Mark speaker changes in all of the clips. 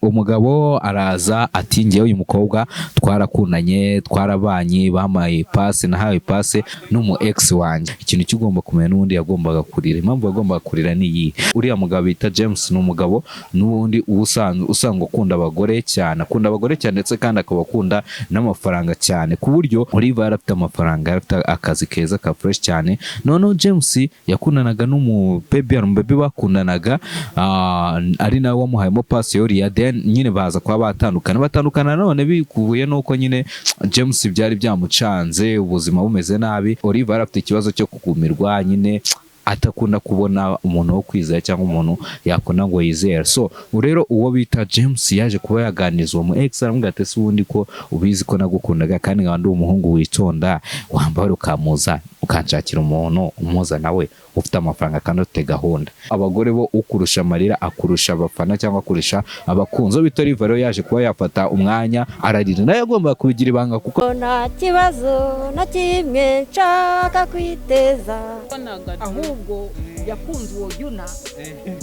Speaker 1: Umugabo araza ati: "Ngewe uyu mukobwa twarakundanye, twarabanye, bampaye pase, nahawe pase n'umu ex wanjye." Ikintu cy'ugomba kumenya, n'ubundi yagombaga kurira. Impamvu yagombaga kurira ni iyi: uriya mugabo bita James ni umugabo n'ubundi uba usanzwe usanga ukunda abagore cyane, akunda abagore cyane, ndetse kandi akaba akunda n'amafaranga cyane, ku buryo Oliver yari afite amafaranga, yari afite akazi keza ka fresh cyane. Noneho James yakundanaga n'umubebe, hari umubebe bakundanaga, ari nawe wamuhayemo pasi yoriya. Then nyine baza kuba batandukana, batandukana none bikuvuye nuko nyine James byari byamucanze, ubuzima bumeze nabi. Oliver yari afite ikibazo cyo kugumirwa nyine, atakunda kubona umuntu wo kwizera cyangwa umuntu yakunda ngo yizere. So rero uwo bita James yaje kuba yaganiriza uwo mu ex, aramubwira ati: "Ese ubundi ko ubizi ko nagukundaga kandi nkaba ndi umuhungu witonda, wambara ukamuza ukanshakira umuntu umuza nawe ufite amafaranga kandi ufite gahunda?" Abagore bo, ukurusha amarira akurusha abafana cyangwa akurusha abakunzi. Uwo bita Oliver rero yaje kuba yafata umwanya ararira, nawe yagombaga kubigira ibanga kuko
Speaker 2: Nta kibazo na kimwe nshaka kwiteza.
Speaker 3: Ahubwo yakunze uwo Yuna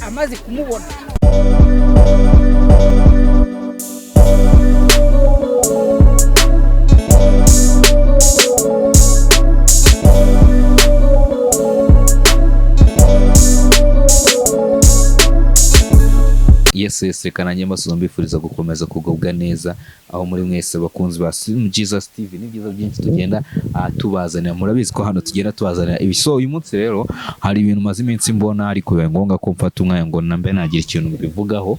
Speaker 3: amaze kumubona.
Speaker 1: Yes, reka nanjye mbasubiza mbifuriza gukomeza kugubwa neza aho muri mwese, bakunzi ba Slim Jesus TV. Ni byiza byinshi tugenda tubazanira. Murabizi ko hano tugenda tubazanira ibi. So uyu munsi rero hari ibintu maze iminsi mbona, ariko bibaye ngombwa ko mfata umwanya ngo nambe nagira ikintu mbivugaho,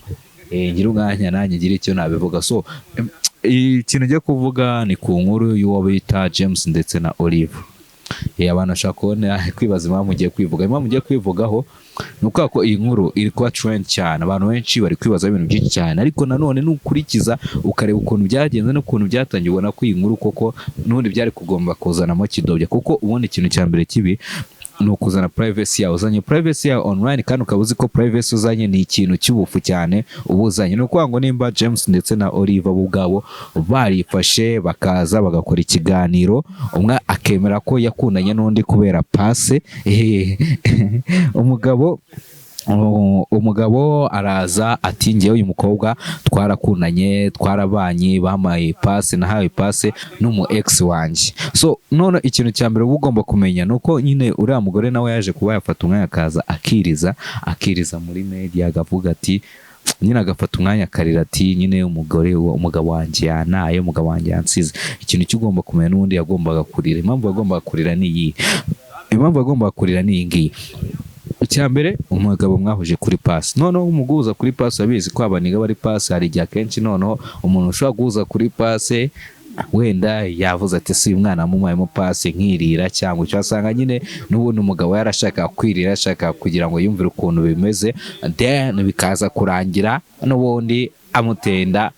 Speaker 1: ngire umwanya nanjye ngire icyo nabivuga. So ikintu ngiye kuvuga ni ku nkuru y'uwo bita James ndetse na Olive. Abantu bashobora kubona kwibaza impamvu ugiye kwivuga. Impamvu ugiye kwivugaho ni ukubera ko iyi nkuru iri kuba trend cyane, abantu benshi bari kwibaza ibintu byinshi cyane. Ariko nanone nukurikiza ukareba ukuntu byagenze n'ukuntu byatangiye, ubona ko iyi nkuru koko n'ubundi byari kugomba kuzanamo kidobya, kuko ubundi ikintu cya mbere kibi ni ukuzana privacy yawe. Uzanye privacy yawe online kandi ukaba uzi ko privacy uzanye ni ikintu cy'ubufu cyane uba uzanye. Ni ukuvuga ngo nimba James ndetse na Oliver bo ubwabo barifashe bakaza bagakora ikiganiro, umwe akemera ko yakundanye n'undi kubera pase, umugabo araza ati: "Ngewe uyu mukobwa twarakundanye, twarabanye, bampaye pase, nahawe pase n'umu ex wanjye." So none ikintu cya mbere uba ugomba kumenya ni uko nyine uriya mugore nawe yaje kuba yafata umwanya akaza akiriza, akiriza muri media, akavuga ati nyine, agafata umwanya akarira ati: "Nyine umugore, umugabo wanjye yantaye, umugabo wanjye yansize." Ikintu cy'ugomba kumenya, n'ubundi yagombaga kurira. Impamvu yagombaga kurira ni iyi: impamvu yagombaga kurira ni iyi ngiyi. Icya mbere, umugabo mwahuje kuri pasi, noneho umuguhuza kuri pasi, abizi ko abaniga bari pasi. Hari igihe akenshi noneho umuntu ushobora guhuza kuri pasi, wenda yavuze ati: "Si uyu mwana wamuhayemo pasi nkirira?" Cyangwa icyo asanga nyine n'ubundi umugabo yarashaka kwirira, ashaka kugira ngo yumvire ukuntu bimeze, then bikaza kurangira n'ubundi amutenda,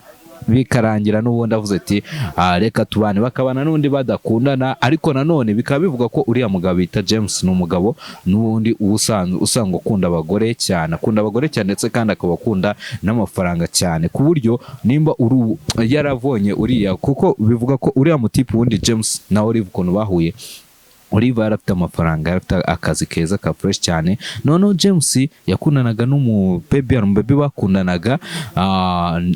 Speaker 1: bikarangira n'ubundi avuze ati: "Ah, reka tubane," bakabana n'ubundi badakundana. Ariko nanone bikaba bivuga ko uriya mugabo bita James ni umugabo n'ubundi uba usanzwe usanga ukunda abagore cyane, akunda abagore cyane, ndetse kandi akaba akunda n'amafaranga cyane, ku buryo nimba uru yaravonye uriya, kuko bivuga ko uriya mutipe ubundi James na Olive ukuntu bahuye, Oliver yari afite amafaranga, yari afite akazi keza ka fresh cyane. Noneho James yakundanaga n'umubebe, hari umubebe bakundanaga,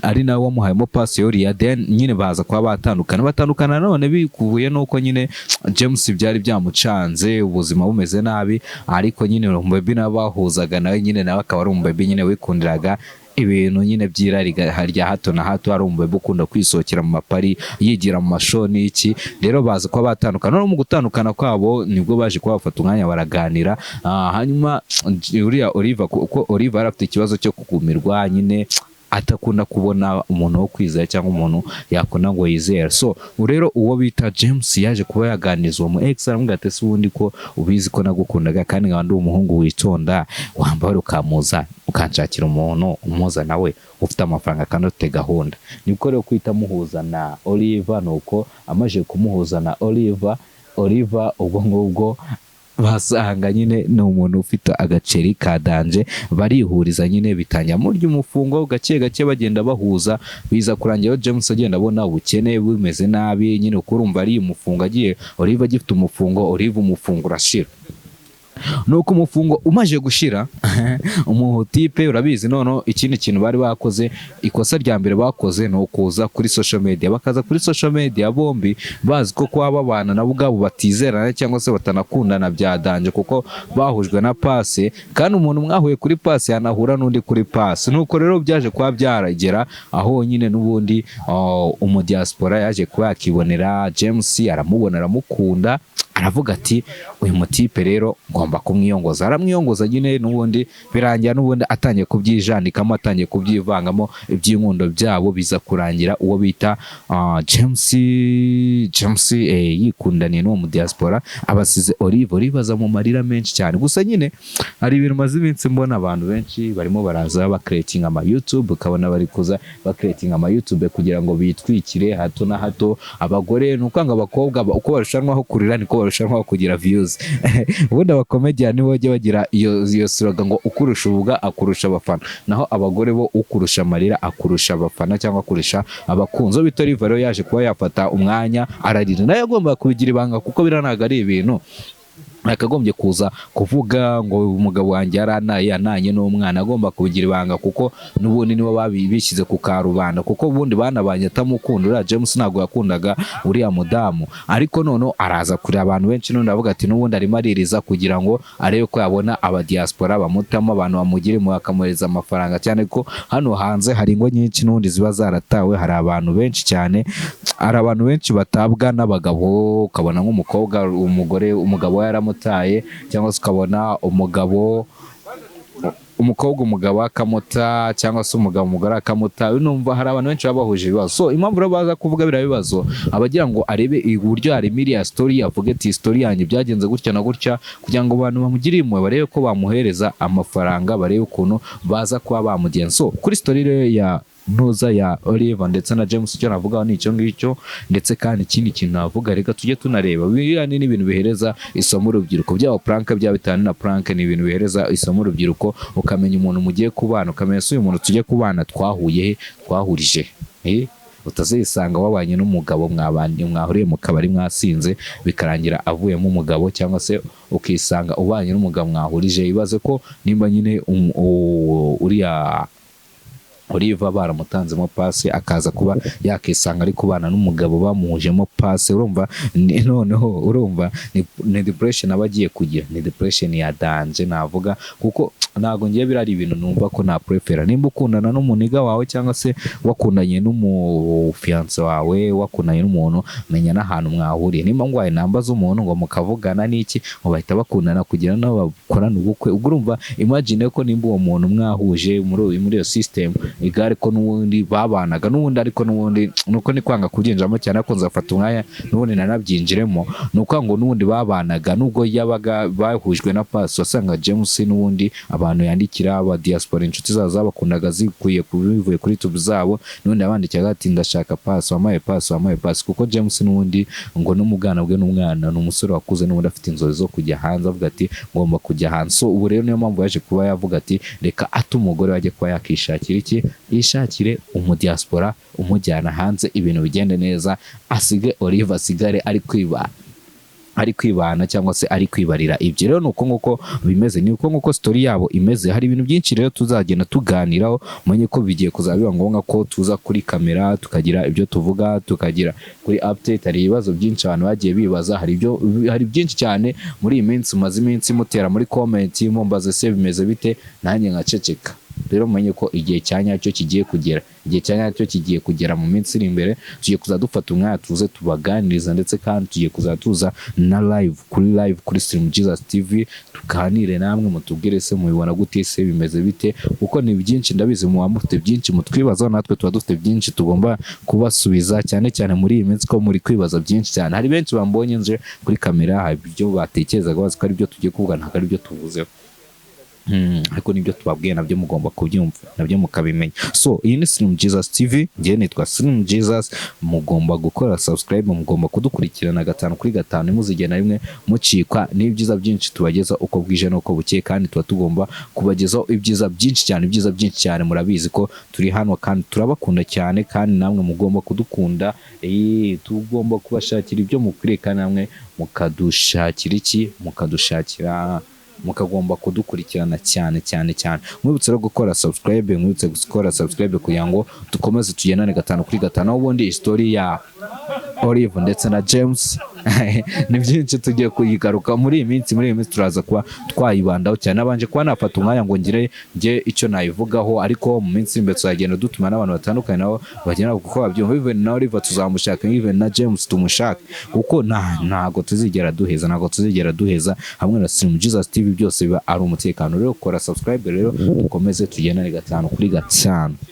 Speaker 1: ari nawe wamuhayemo pasi yoriya. Then nyine baza kuba batandukana, batandukana none bikuvuye nuko nyine James byari byamucanze, ubuzima bumeze nabi. Ariko nyine umubebe nawe bahuzaga nawe nyine, nawe akaba ari umubebe nyine wikundiraga ibintu nyine by'irari rya hato na hato, ari umubebe ukunda kwisohokera mu mapari, yigira mu masho n'iki. Rero baza kuba batandukana. Noneho mu gutandukana kwabo nibwo baje kuba bafata umwanya baraganira. Hanyuma uriya Oliver, kuko Oliver yari afite ikibazo cyo kugumirwa nyine, atakunda kubona umuntu wo kwizera cyangwa umuntu yakunda ngo yizere. So rero uwo bita James yaje kuba yaganiriza uwo mu ex, aramubwira ati: "Ese ubundi ko ubizi ko nagukundaga kandi nkaba ndi umuhungu witonda, wambara ukamuza ukanshakira umuntu umuza nawe ufite amafaranga kandi ufite gahunda?" Nibwo rero kwita amuhuza na Oliver. Nuko amaze kumuhuza na Oliver, Oliver ubwo ngubwo basanga nyine ni umuntu ufite agaceri ka danger, barihuriza nyine, bitangira murya umufungo gake gake, bagenda bahuza, biza kurangira James agenda abona ubukene bumeze nabi nyine, uko urumva ari umufungo agiye, Olive agifite umufungo, Olive umufungo urashira. Nuko umufungo umaze gushira, umutipe urabizi. Noneho ikindi kintu bari bakoze, ikosa rya mbere bakoze ni ukuza kuri social media, bakaza kuri social media bombi bazi ko kuba babana nabo ubwabo batizerana cyangwa se batanakundana bya danger, kuko bahujwe na pase, kandi umuntu mwahuye kuri pase yanahura n'undi kuri pase. Nuko rero byaje kuba byaragera aho nyine n'ubundi umudiaspora yaje kuba yakibonera James, aramubona, aramukunda, aravuga ati: "Uyu mutipe rero ngomba kumwiyongoza." Aramwiyongoza nyine, n'ubundi birangira n'ubundi atangiye kubyijandikamo, atangiye kubyivangamo iby'inkundo byabo. Biza kurangira uwo bita James yikundaniye n'uwo mu diaspora, abasize Olive. Olive aza mu marira menshi cyane. Gusa nyine hari ibintu maze iminsi mbona, abantu benshi barimo baraza bacreatinga ama YouTube, ukabona bari kuza bacreatinga ama YouTube kugira ngo bitwikire hato na hato. Abagore ni ukwanga abakobwa, uko barushanwaho kurira niko barushanwaho kugira views. Ubundi abakomedian nibo bajya bagira iyo slogan ngo ukurusha ubwa akurusha abafana, naho abagore bo ukurusha amarira akurusha abafana cyangwa akurusha abakunzi. Uwo bita Olive rero yaje kuba yafata umwanya ararira. Nawe yagombaga kubigira ibanga, kuko biriya ntabwo ari ibintu yakagombye kuza kuvuga ngo umugabo wanjye yaranaye, yananye n'umwana. Agomba kubigira ibanga, kuko n'ubundi nibo bishyize ku karubanda, kuko ubundi banabanye atamukunda. Uriya James ntabwo yakundaga uriya mudamu, ariko noneho araza kureba abantu benshi, none aravuga ati n'ubundi arimo aririza kugira ngo arebe ko yabona abadiaspora bamutamo, abantu bamugira impuhwe, bakamuhereza amafaranga, cyane ko hano hanze hari ingo nyinshi n'ubundi ziba zaratawe. Hari abantu benshi cyane, hari abantu benshi batabwa n'abagabo. Ukabona nk'umukobwa, umugore, umugabo we yaramutaye, cyangwa se ukabona umugabo, umukobwa, umugabo akamuta, cyangwa se umugabo, umugore akamuta. Numva hari abantu benshi baba bahuje ibibazo. So impamvu rero baza kuvuga biriya bibazo, abagira ngo arebe uburyo yarema iriya story, avuge ati story yanjye byagenze gutya na gutya, kugira ngo abantu bamugire impuhwe, barebe ko bamuhereza amafaranga, barebe ukuntu baza kuba bamugenza. So kuri story rero ya ntuza ya Oliver ndetse na James, icyo navugaho ni icyo ngicyo. Ndetse kandi ikindi kintu navuga, reka tujye tunareba biriya ni n'ibintu bihereza isomo urubyiruko, byaba prank, byaba bitanu na prank, ni ibintu bihereza isomo urubyiruko, ukamenya umuntu mugiye kubana, ukamenya se uyu muntu tugiye kubana twahuye he, twahurije he? Utazisanga wabanye n'umugabo mwabanye, mwahuriye mu kabari mwasinze, bikarangira avuyemo umugabo, cyangwa se ukisanga ubanye n'umugabo mwahurije. Ibaze ko nimba nyine uriya Oliva baramutanzemo pasi, akaza kuba yakisanga ari kubana n'umugabo bamuhujemo pasi, urumva noneho urumva ni depression aba agiye kugira, ni depression ya danger navuga, kuko ntabwo ngiye biriya ari ibintu numva ko naprefera. Nimba ukundana n'umuniga wawe, cyangwa se wakundanye n'umufiance wawe, wakundanye n'umuntu, menya n'ahantu mwahuriye. Nimba ngwaye namba z'umuntu ngo mukavugana n'iki, ngo bahita bakundana kugira nabo bakorane ubukwe, ubwo urumva, imagine ko nimba uwo muntu mwahuje muri iyo system igare, ko n'ubundi babanaga n'ubundi, ariko n'ubundi nuko ni kwanga kubyinjiramo cyane, ariko nzafata umwanya n'ubundi nanabyinjiremo. Ni ukuvuga ngo n'ubundi babanaga, nubwo yabaga bahujwe na pasi, wasanga James n'ubundi abantu yandikira aba diaspora, inshuti zabo zabakundaga zikuye bivuye kuri YouTube zabo, n'ubundi yabandikiraga ati: "Ndashaka pasi, wampaye pasi, wampaye pasi." Kuko James n'ubundi ngo no mu bwana bwe n'umwana, ni umusore wakuze n'ubundi afite inzozi zo kujya hanze, avuga ati ngomba kujya hanze. So ubu rero niyo mpamvu yaje kuba yavuga ati reka ate umugore we ajye kuba yakishakira iki, yishakire umudiaspora umujyana hanze, ibintu bigende neza, asige Olive asigare ari kwiba, ari kwibana cyangwa se ari kwibarira ibyo. Rero ni uko nguko bimeze, ni uko nguko story yabo imeze. Hari ibintu byinshi rero tuzagenda tuganiraho, umenye ko bigiye kuzaba biba ngombwa ko tuza kuri kamera tukagira ibyo tuvuga, tukagira kuri update. Hari ibibazo byinshi abantu bagiye bibaza, hari byinshi cyane muri iyi minsi mumaze iminsi mutera muri comment mumbaze se bimeze bite, nanjye nkaceceka. Rero mumenye ko igihe cya nyacyo kigiye kugera, igihe cya nyacyo kigiye kugera mu minsi iri imbere. Tugiye kuza dufata umwanya tuze tubaganiriza, ndetse kandi tugiye kuza tuza na live, kuri live kuri Stream Jesus TV, tuganire namwe, mutubwire se mubibona gute, se bimeze bite, kuko ni byinshi ndabizi muba mufite byinshi mutwibazaho, natwe tuba dufite byinshi tugomba kubasubiza, cyane cyane muri iyi minsi ko muri kwibaza byinshi cyane. Hari benshi bambonye nje kuri kamera, hari ibyo batekerezaga bazi ko ari byo tugiye kuvuga, ntabwo ari byo tuvuzeho. Ariko nibyo tubabwiye nabyo mugomba kubyumva, nabyo mukabimenya. So iyi ni Slim Jesus TV, njyewe nitwa Slim Jesus. Mugomba gukora subscribe, mugomba kudukurikirana gatanu kuri gatanu, ntimuzigere na rimwe mucikwa n'ibyiza byinshi tubageza uko bwije n'uko bukeye, kandi tuba tugomba kubagezaho ibyiza byinshi cyane, ibyiza byinshi cyane. Murabizi ko turi hano kandi turabakunda cyane, kandi namwe mugomba kudukunda. Tugomba kubashakira ibyo mukwiriye, kandi namwe mukadushakira iki, mukadushakira mukagomba kudukurikirana cyane cyane cyane. Mwibutse rero gukora subscribe, mwibutse gukora subscribe kugira ngo dukomeze tugendane gatanu kuri gatanu. Aho ubundi story ya Olive ndetse na James ni byinshi, tugiye kuyigaruka muri iyi minsi. Muri iyi minsi turaza kuba twayibandaho cyane. Nabanje kuba nafata umwanya ngo ngire njye icyo nayivugaho, ariko mu minsi iri imbere tuzagenda dutuma n'abantu batandukanye nabo bagenda kuko babyumva. Even na Olive tuzamushaka, even na James tumushaka, kuko ntago tuzigera duheza, ntago tuzigera duheza. Hamwe na Stream Jesus TV byose biba ari umutekano. Rero kora subscribe rero, dukomeze tugendane gatanu kuri gatanu.